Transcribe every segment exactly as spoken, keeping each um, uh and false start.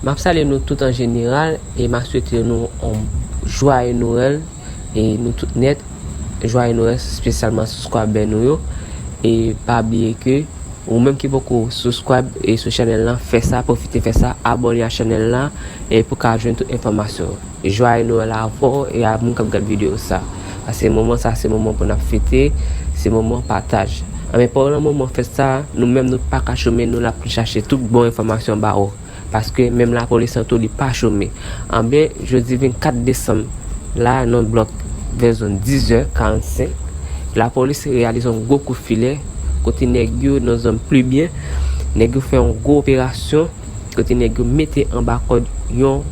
M ap salye nou tout an jeneral e m ap swete nou yon jwaye Nwèl e nou tout nèt, jwaye Nwèl espesyalman subscriber nou yo. E pa bliye ke ou menm ki poko subscribe e sou chanèl lan, fè sa, pwofite fè sa, abòne a chanèl lan e pou ka jwenn tout enfòmasyon yo. Jwaye Nwèl avè w e a moun k ap gad videyo sa. Paske moman sa se moman pou n ap fete, se moman pataj. Anben pandan moman fèt sa, nou menm nou pa ka chome, nou la pou n chache tout bon enfòmasyon ba ou. Paske menm lapolis lan tou li pa chome. Anben jodi vennkat desanm la nan blòk vè zòn dis zè karannsenk, lapolis reyalize yon gwo kout filè kote nèg yo nan zòn Plibyen, nèg yo fè yon gwo operasyon kote nèg yo mete anba kòd yon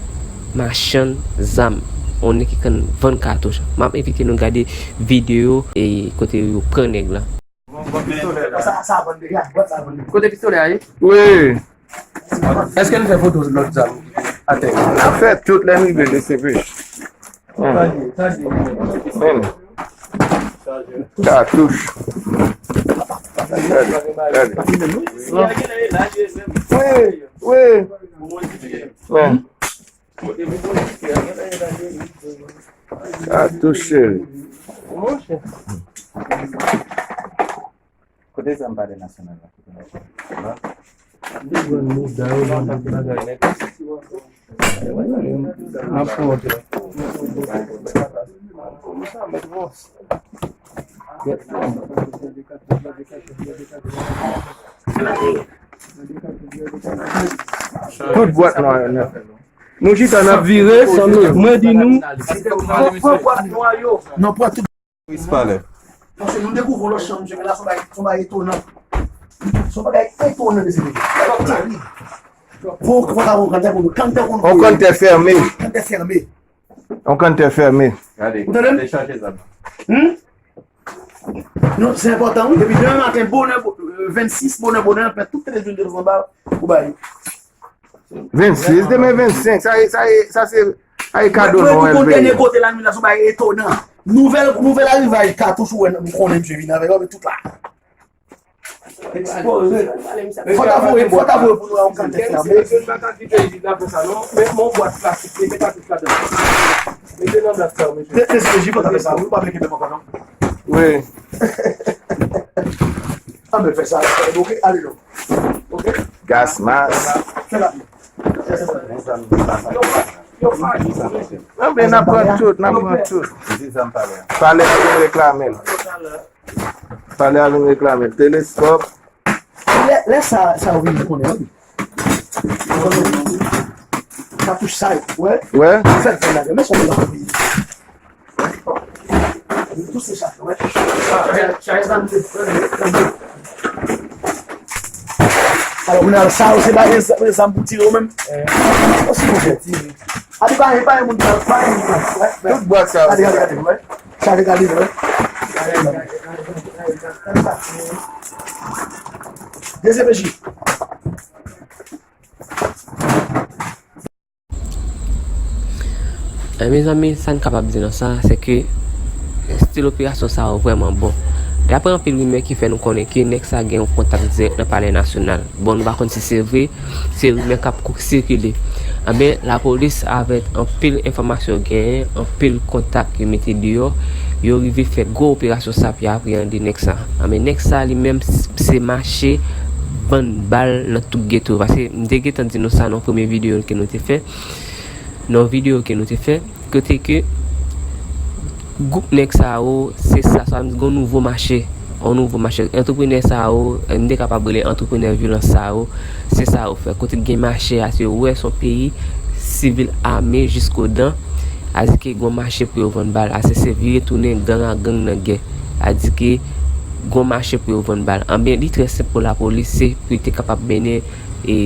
machann zam, yon nèg ki konn vann katouch. M ap envite nou gade videyo e kote yo pran nèg lan. Kote pistolè a ye? Wi. Èske n fè foto lòt zam atè? N ap fè tout lè n rive, D C P. Hmm. Hmm. Katouch. Gade, gade. Wi, wi. Hmm. Katouch, cheri. Kote zam Palè Nasyonal la? Kote nasyonal la? Tout bwat nwa yo nèt. Nou chita n ap vire, mwen di nou. Pran bwat nwa yo. Non, pran tout. Polis palè. Paske nou dekouvri yon lòt chanm, mesye, men la se yon bagay, se yon bagay etonan. Se yon bagay etonan, mesye, mesye. Bagay terib. Fò, fò ta yon kantè pou nou, kantè pou nou. On kantè fèmen. Kantè fèmen. On kantè fèmen. Gade, ou tande m? Gade chanje zam. Hmm? Non, se enpòtan, wi. Depi demen maten, bonè, bo-, vennsis, bonè, bonè, pran tout televizyon ki te anba pou bay. Vennsis, demen vennsenk, sa e, sa e, sa se, sa e kado Nwèl peyi. Mwen, mwen, mwen, dènye kote la, nou la sou bagay etonan. Nouvèl, nouvèl arivaj katouch ou wè, nou konnen misye vin avèk yo, men tout la. Ekspoze. Fò ta voye, fò ta voye pou nou yon kantè fèmen. Mete nan bwat plastik, mete katouch ladan. Mete nan bwat sa, mesye. Mete, mesye, fò ta fè sa, wi, ou pa vle kenbe m ankò, non? Wi. Anben fè sa, ok, ale non. Ok? Gas mask. Fè la. Anben, n ap pran tout, n ap pran tout. Palè a vin reklame l. Palè a vin reklame l. Teleskòp. Lè, lè sa, sa yo vin konnen, wi. Katouch sa yo, wè. Wè. Fè l fè la, men son la. Tou se sa, wè. Alò, kounye a, sa yo se bagay zam pou tire yo menm. Osi pou fè tire. Adi pa, pa yon moun, pa yon moun, wè. Tout bwat sa yo. Gade, gade, gade, wè. Sa, gade, wè. D C P J. E mezanmi, sa n kapab di nan sa, se ke estil operasyon sa yo vrèman bon. Daprè anpil rimè ki fè nou konnen ke nèg sa gen yon kontak dirèk nan Palè Nasyonal. Bon, nou pa konn si se vre, se rimè k ap kou-, sikile. Anben, lapolis avèk anpil enfòmasyon yo genyen, anpil kontak yo mete deyò, yo rive fè gwo operasyon sa pou yo apreyande nèg sa. Anben, nèg sa li menm s-, se mache vann bal nan tout geto. Paske m te gentan di nou sa nan premye videyo ke nou te fè. Nan yon videyo ke nou te fè, kote ke gwoup nèg sa yo, se sa, sa vle di gon nouvo mache, yon nouvo mache. Antreprenè sa yo, m te kapab rele antreprenè vyolans sa yo, se sa yo fè. Kote gen mache a, se yo wè se yon peyi sivil ame jiskodan, a di ke gon mache pou yo vann bal, a se, se vire tounen gang a gang nan gè, a di ke gon mache pou yo vann bal. Anben, li trè senp pou lapolis, se pou li te kapab mennen e,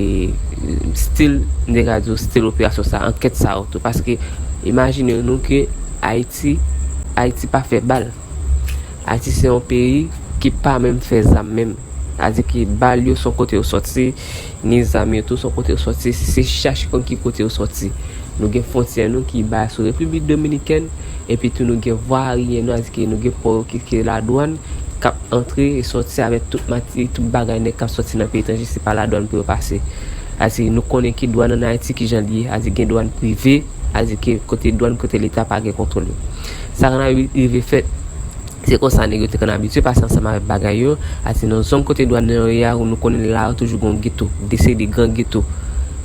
stil, m te ka di w, stil operasyon sa, ankèt sa yo tou. Paske, imajine nou ke Ayiti, Ayiti pa fè bal. Ayiti se yon peyi ki pa menm fè zam menm. Sa di ke bal yo se yon kote yo sòti, ni zam yo tou se yon kote yo sòti. Se chache konn ki kote yo sòti. Nou gen fwontyè nou ki bay sou Repiblik Dominikèn, epi tou nou gen vwaryen nou, sa di ke nou gen pò yo ki, ki ladwàn, k ap antre e sòti avèk tout mati, tout bagay nèg k ap sòti nan peyi etranje, se pa ladwàn pou yo pase. Ase nou konnen ki dwàn ann Ayiti kijan l ye, ase gen dwàn prive, ase ke kote dwàn, kote Leta pa gen kontwòl yo. Sa konn rive fèt, se konsa nèg yo te konn abitye pase ansanm avèk bagay yo, ase nan zòn kote dwàn nan yo ye a, nou konnen la yo toujou gen yon geto, de seri de gran geto.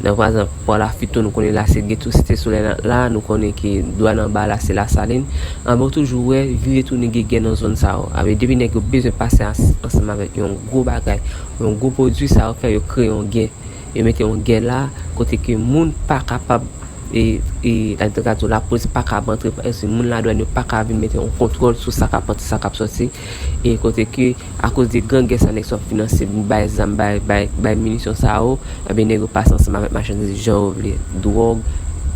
Nan pa egzanp, Pò Lafit tou, nou konnen la se geto, Site Solèy la, la, nou konnen ke dwàn anba la se Lasalin. Anben, ou toujou wè, vire tounen gen gè nan zòn sa yo. Ase depi nèg yo bezwen pase ansanm avèk yon gwo bagay, yon gwo pwodui, sa yo fè, yo kreye yon gè. Yo mete yon gè la, kote ke moun pa kapab, e, e, an tou ka, lapolis pa kapab antre, paske moun ladwàn yo pa ka vin mete yon kontwòl sou sa k ap antre, sa k ap sòti. E kote ke, akoz de gran gè sa nèg sa yo finanse, bay zam, bay, bay, bay minisyon sa yo, anben nèg yo pase ansanm avèk machandiz jan yo vle, dwòg,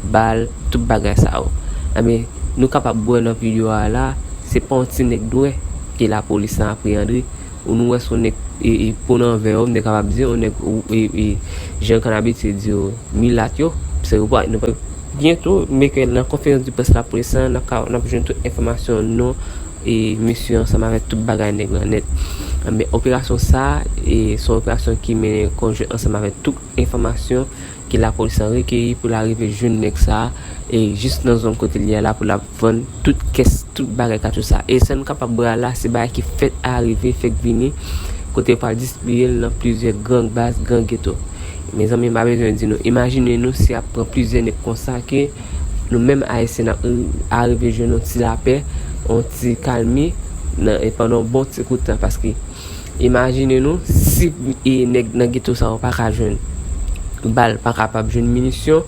bal, tout bagay sa yo. Anben, nou kapab wè nan videyo a la, se pa yon ti nèg dwè ke lapolis lan apreyande, ou nou wè se yon nèg, e, e, po nan vè, m te kapab di, yon nèg, ou, e, e, jan k ann abitye di yo, milat yo, se yo pa, nou pa, byento, men ke nan konferans de près lapolis lan, n ap ka, n ap jwenn tout enfòmasyon, non, e, mesye ansanm avèk tout bagay nèg lan nèt. Men operasyon sa, e, se yon operasyon ki mennen konjwen ansanm avèk tout enfòmasyon ke lapolis lan rekeyi pou l arive jwenn nèg sa, e, jis nan zòn kote l ye a la pou l ap vann tout kès, tout bagay katouch sa. E sa n kapab wè a la, se bagay ki fèk arive, fèk vini, kote yo pral distribiye l nan plizyè gran baz, gran geto. Mezanmi, m pa bezwen di nou, imajine nou si y ap pran plizyè nèg konsa ke nou menm Ayisyen n ap, e, arive jwenn yon ti lapè, yon ti kalmi, nan, e pandan yon bon ti kout tan, paske imajine nou si, e, nèg nan geto sa yo pa ka jwenn bal, pa kapab jwenn minisyon,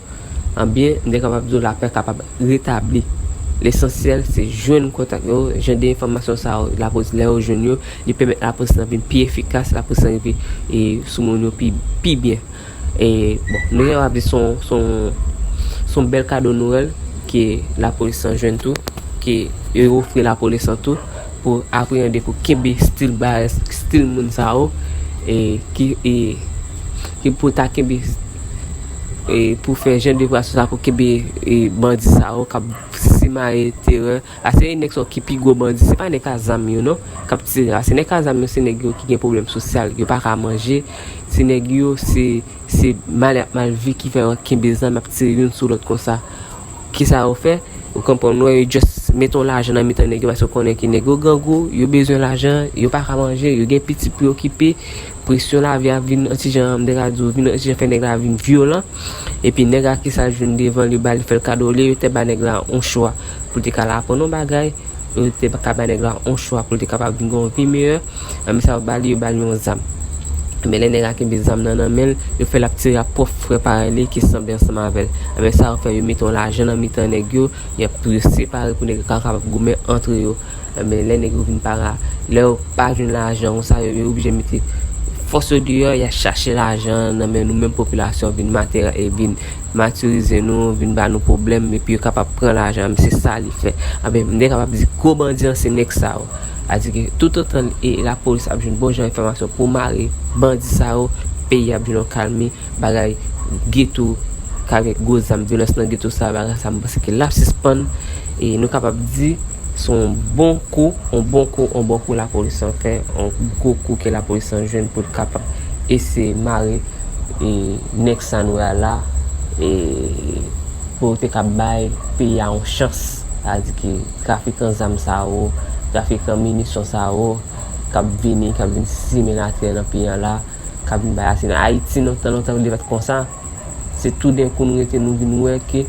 anben, m te kapab di w lapè kapab retabli. Lesansyèl, se jwenn kontak yo, jan de enfòmasyon sa yo, lapolis, lè yo jwenn yo, li pèmèt lapolis lan vin pi efikas, lapolis lan rive, e, sou moun yo pi, pi byen. E, bon, nou kapab di se yon, se yon, se yon bèl kado Nwèl ke lapolis lan jwenn tou, ke yo ofri lapolis lan tou, pou apreyande, pou kenbe stil bagay, stil moun sa yo, e, ki, e, ki pou ta kenbe, e, pou fè jan de operasyon sa pou kenbe, e, bandi sa yo k ap simaye terè. Ase nèg sa yo ki pi gwo bandi, se pa nèg a zam yo non, k ap tire. Ase nèg a zam yo, se nèg yo ki gen pwoblèm sosyal, yo pa ka manje, se nèg yo, se, se mal y ap mal viv ki fè yo kenbe zam, y ap tire youn sou lòt konsa. Kisa yo fè? Ou konprann, wè, yo just mete yon lajan nan mitan nèg yo, paske yo konnen ke nèg yo grangou, yo bezwen lajan, yo pa ka manje, yo gen pitit pou yo okipe, presyon lavi a vin yon ti jan, m te ka di w, vin yon ti jan fè nèg la vin vyolan. Epi nèg la, kisa l jwenn devan l, yo ba li, fè l kado, olye yo te ba nèg la yon chwa pou l te ka al aprann yon bagay, yo te ka ba nèg la yon chwa pou l te kapab vin gen yon vi meyè, anben sa yo ba li, yo ba li yon zam. Men lè nèg la kenbe zam nan nan men l, yo fè l ap tire ak pwòp frè parèy li ki sanble ansanm avè l. Anben sa yo fè, yo mete yon lajan nan mitan nèg yo, y ap tou yo separe pou nèg yo ka kapab goumen antre yo. Anben lè nèg yo vin pa ka, lè yo pa jwenn lajan konsa, yo, yo oblije mete fòs yo deyò, y al chache lajan nan men nou menm popilasyon, vin materi-, e vin matirize nou, vin ba nou pwoblèm, epi yo kapab pran lajan, men se sa li fè. Anben, m te kapab di gwo bandi an se nèg sa yo. Sa di ke toutotan e lapolis ap jwenn bon jan enfòmasyon pou mare bandi sa yo, peyi a ap jwenn yon kalmi, bagay geto, k avèk gwo zam, vyolans nan geto sa, bagay sa, m panse ke l ap sispann. E nou kapab di, se yon bon kou, yon bon kou, yon bon kou lapolis lan fè, yon gwo kou ke lapolis lan jwenn pou l kapab eseye mare, e, nèg sa nou wè a la, e, pou yo te ka bay peyi a yon chans. Sa di ke trafikan zam sa yo, trafikan minisyon sa yo, k ap vini, k ap vin simen latè nan peyi a la, k ap vin bay ase nan Ayiti, lontan, lontan, li pa t konsa. Se toudenkou nou rete, nou vin wè ke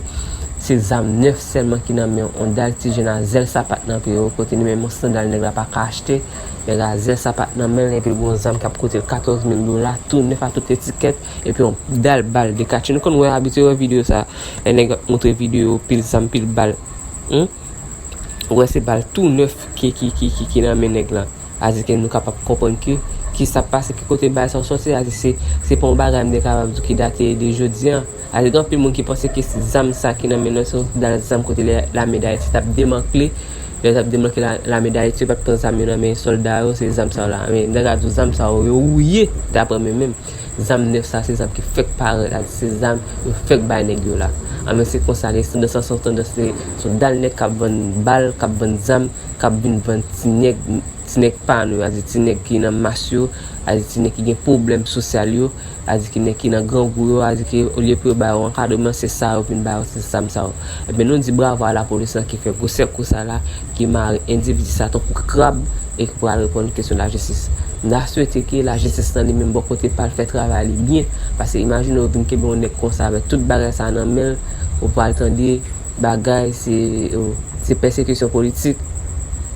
se zam nèf sèlman ki nan men yon dal ti jèn a zèl sapat nan pye yo, kote li menm yon sandal nèg la pa ka achte. Nèg la zèl sapat nan men l, epi l gen yon zam k ap koute l katòz mil dola, tou nèf a tout etikèt, epi yon dal bal de katye. Nou konn wè, abitye wè videyo sa, lè nèg ap montre videyo pil zam, pil bal. Hmm? Ou wè se bal tou nèf ki, ki, ki, ki, ki nan men nèg la. Sa di ke nou kapab konprann ke, ki sa k pase, ki kote bagay sa yo sòti, sa di se, se pa yon bagay m te kapab di ki date de jodi a. Sa di gen anpil moun ki panse ke se zam sa ki nan men nou, se yon dal zam kote lè lame d Ayiti t ap demantle, lè yo t ap demantle la, lame d Ayiti, yo pa t pran zam yo nan men sòlda yo, se zam sa yo la. Men nèg la di w zam sa yo, yo wouye, daprè mwen menm. Zam nèf sa, se zam ki fèk parèt la, se zam yo fèk bay nèg yo la. Anben se konsa li ye, tandans sa se yon tandans, se yon dal nèg k ap vann bal, k ap vann zam, k ap vin vann ti nèg, ti nèg pa nou yo, a di ti nèg ki nan mas yo, a di ti nèg ki gen pwoblèm sosyal yo, a di ki nèg ki nan grangou yo, a di ki olye pou yo ba yo ankadreman, se sa yo vin ba yo, se zam sa yo. Ebyen, nou di bravo a lapolis lan ki fè gwosè kou sa la, ki mare endividi sa tankou krab e ki pral reponn kesyon lajistis. N a swete ke lajistis lan li menm bò kote pa l fè travay li byen, paske imajine w vin kenbe yon nèg konsa avèk tout bagay sa nan men l, ou pral tande bagay, se, se pèsekisyon politik.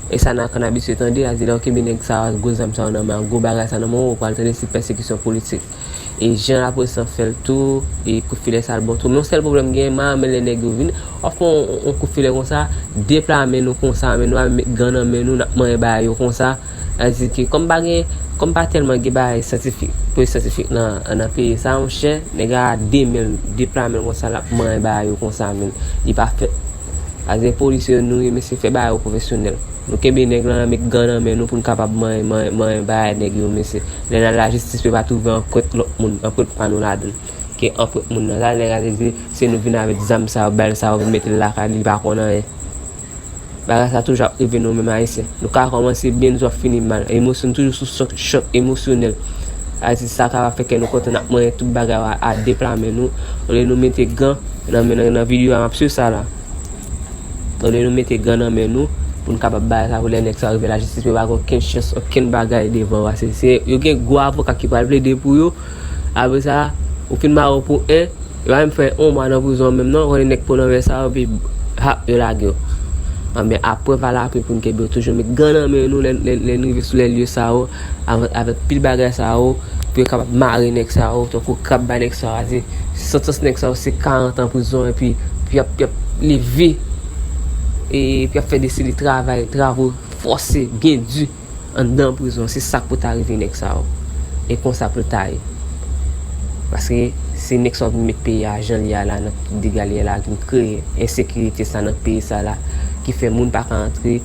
E sa n a konn abitye tande, a di lè w kenbe nèg sa, gwo zam sa nan men, gwo bagay sa nan men w, ou pral tande se pèsekisyon politik. E jan lapolis lan fè l tou, e kout filè sa l bon tou. Men yon sèl pwoblèm gen, m pa renmen lè nèg yo vin, w ap fè yon, yon kout filè konsa, de pla men nou konsa, men nou ap met gan nan men nou, n ap manyen bagay yo konsa. Sa di ke kòm pa gen, kòm pa tèlman gen bagay syantifik, pwodui syantifik nan, nan peyi sa, monchè, nèg la de men l, de pla men l konsa, l ap manyen bagay yo konsa, men li pa fèt. Sa di polisye yo nou ye, mesye, fè bagay yo pwofesyonèl. Nou kenbe nèg lan, met gan nan men nou pou n kapab manyen, manyen, manyen bagay nèg yo, mesye. Lè n al lajistis, yo pa twouve anprent lòt moun, anprent pa nou ladan l. Ke anprent moun nan, sa nèg la te di, se nou vin avèk zam sa yo, bal sa yo, vin mete l lakay li, li pa konn anyen. Bagay sa toujou ap rive nou menm Ayisyen. Nou ka kòmanse byen, nou ap fini mal. Emosyon, nou toujou sou chòk, chòk emosyonèl. Sa di sa kapab fè kè nou kontan, n ap manyen tout bagay a, a de pla men nou. Olye nou mete gan nan men, nan, nan videyo a, m ap swiv sa la. Olye nou mete gan nan men nou, pou n kapab bay sa, pou lè nèg sa yo rive lajistis, yo pa gen okenn chans, okenn bagay devan yo. Se, se, yo gen gwo avoka ki pral plede pou yo. Apre sa, ou fin mare yo pou en, yo pa menm fè yon mwa nan prizon menm non, konnen nèg pwononse sa yo, epi, hap, yo lage yo. Anben, aprè pa l apre pou n kenbe yo toujou met gan nan men nou, lè, lè, lè n rive sou lè lye sa yo, avè-, avèk pil bagay sa yo, pou yo kapab mare nèg sa yo, tankou krab bay nèg sa yo, a di, santans nèg sa yo, se karant an prizon, epi, pou y ap, y ap leve, e, pou y ap fè de seri travay, travo fòse, byen di. Anndan prizon, se sa k pou ta rive nèg sa yo. E konsa pou l ta ye. Paske se nèg sa yo ki met peyi a jan l ye a la, nan dega l ye la, ki kreye ensekirite sa nan peyi sa la, ki fè moun pa ka antre,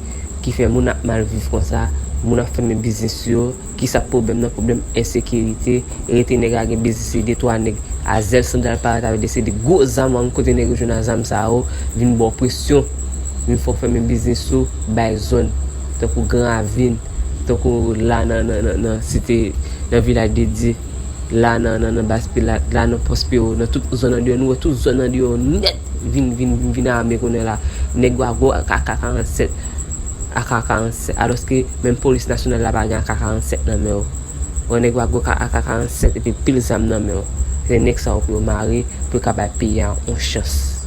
ki fè moun ap mal viv konsa, moun ap fèmen biznis yo, ki sa k pwoblèm nan, pwoblèm ensekirite, rete nèg la gen biznis li, de twa nèg a zèl sandal parèt avèk de seri de gwo zam, an kote nèg yo jwenn a zam sa yo, vin ba w presyon, vin fè w fèmen biznis ou, bay zòn, tankou Gran Ravin, tankou la nan, nan, nan, nan site, nan Vilaj de Dye, la nan, nan, nan Baz Pilat, la nan Pòs Pero, nan tout zòn andeyò, nou wè tout zòn andeyò nèt vin, vin, vin, vin ame kounye a la. Nèg yo a gwo A K karannsèt, A K karannsèt, alòske menm polis nasyonal la pa gen A K karannsèt nan men yo. Wè nèg yo a gwo A K karannsèt epi pil zam nan men yo. Se nèg sa yo pou yo mare, pou yo ka bay peyi a yon chans.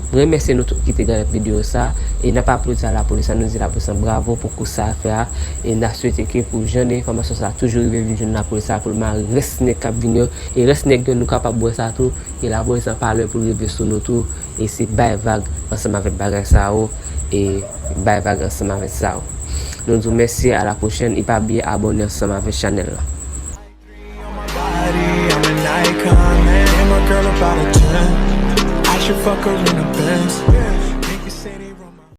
Mwen remèsye nou tout ki te gade videyo sa, e n ap aplodi a lapolis la, nou di lapolis la bravo pou kou sa fè a, e n a swete ke pou jan de enfòmasyon sa toujou rive vin jwenn lapolis la pou l mare rès nèg k ap vin yo, e rès nèg yo nou kapab wè sa tou, ke lapolis la pa lwen pou l rive sou nou tou, e se bay vag ansanm avèk bagay sa yo, e bay vag ansanm avèk sa yo. Nou di w mèsi, a la pwochèn, e pa bliye abòne ansanm avèk chanèl la. Body, I'm an icon, man. And my girl about a ten. I should fuck her in a Benz.